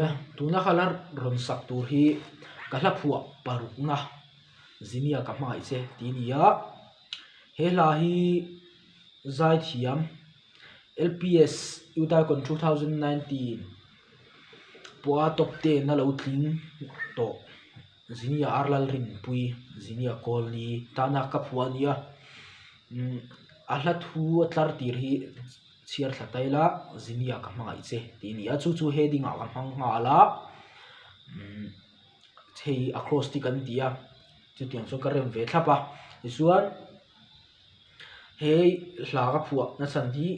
Awle, tuna ka la rawn sak tur hi ka hla phuah parukna Zinia ka hmangaih che tih a ni a. He hla hi zaithiam LPS Youth Icon 2019 pawha top ten a lo tling tawh Zinia R Lalrinpui, Zinia Kawlni tana ka phuah a ni a. A hla thu a tlar tir hi. Chhiar thla ta ila Zinia ka hmangaih che tih a ni a, chu chu heading ah ka hmang nghal a, umm hei acrostic an ti a, chutiang chuan ka rem ve thlap a, tichuan he hla ka phuah nachhan hi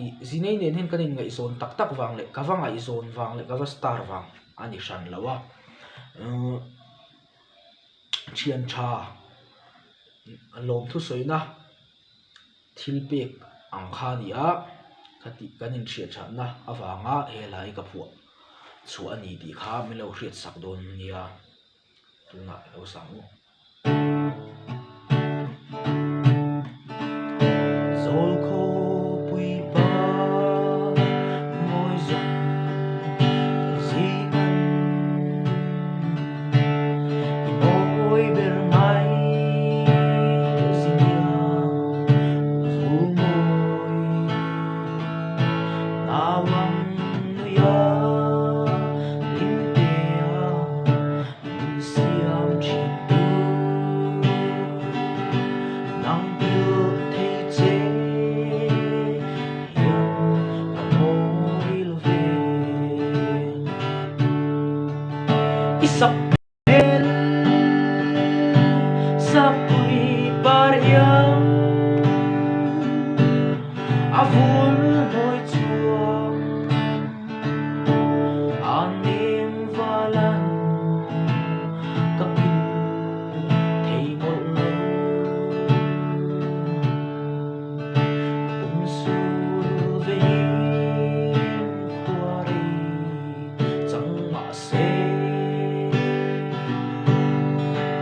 ih Zinei nen hian kan inngaihzawn tak tak vang leh ka va ngaihzawn vang leh ka va star vang a ni hran lo a, umm thian tha lawm thusawina. Thil pek ang kha a ni a, khati kan inhriat thatna avanga he hlai ka phuah chhuah a ni tih kha min lo hriat sak dawn nia, tunah lo sang u. Zawlkhawpui pa mawi zawng ka zingan i mawi ber mai zinga Vulmawi nauang nuia hlimtea min siam thin tu nang pilh thei che hian ka mawi lo ve. I sak hmel sapui par iang a vul mawi chuang a nem valan ka pil thei mawlh lo kum sul veiin khua rei chang mah se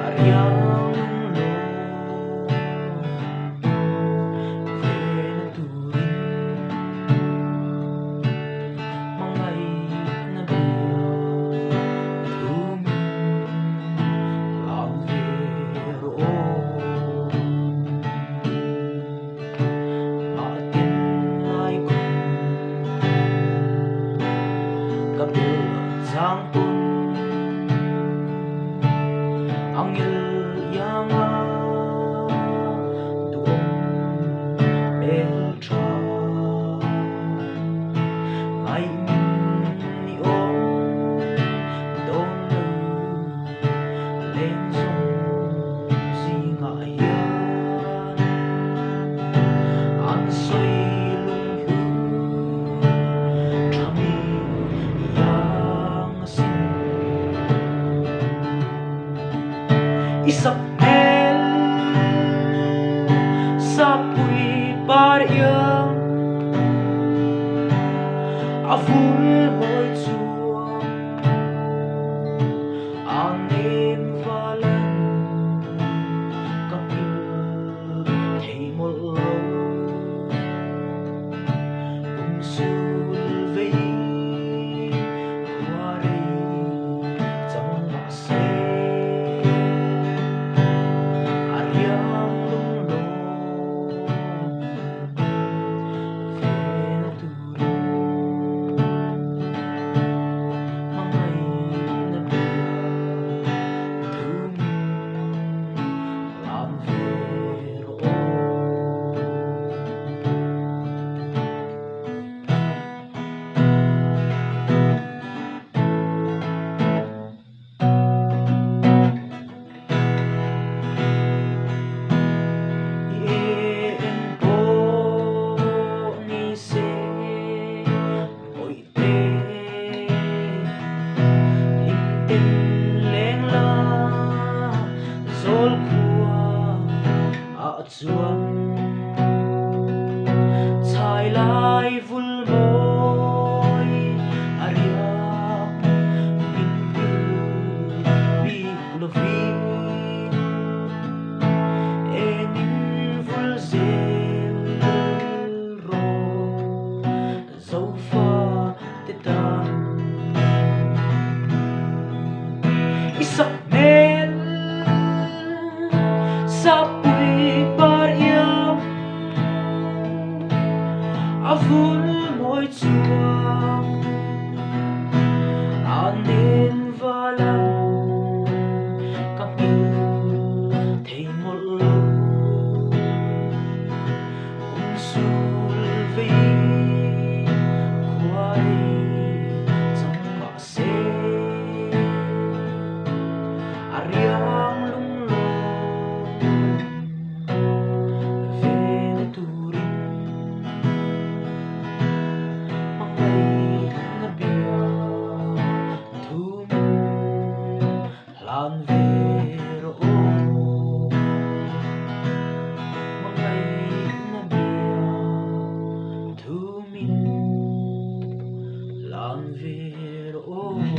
a riang lo vena turin hmangaihna bia thu min hlan ve rawh aw. Mahtin lai khum ka belh chang pawn a ngil ianga duhawm hmel tha ngaih min ni awm dawn lo leng zawng zingah hian an sawi lunghlu tha mi iang a sin. I sak hmel sapui par iang a vul mawi chuang a nem valan ka nghilh thei mawlh lo. Kum sul vei khua rei chang mah se a riang lung lawm ve na turin hmangaihna bia thu min hlan ve rawh aw. I eng pawh ni se Bawihte hlimten leng la zawl khua ah chuan chhai lai vul mawi a riak min pil bik lovin engin vul zel rawh. Zofa te tan A vul mawi chuang a nen valan ka nghilh thei mawlh lo. Kum sul vei khuai chang mah se a riang lung lawm ve na turin hmangaihna bia thu min hlan ve rawh aw. Hmangaihna bia thu min hlan ve rawh aw.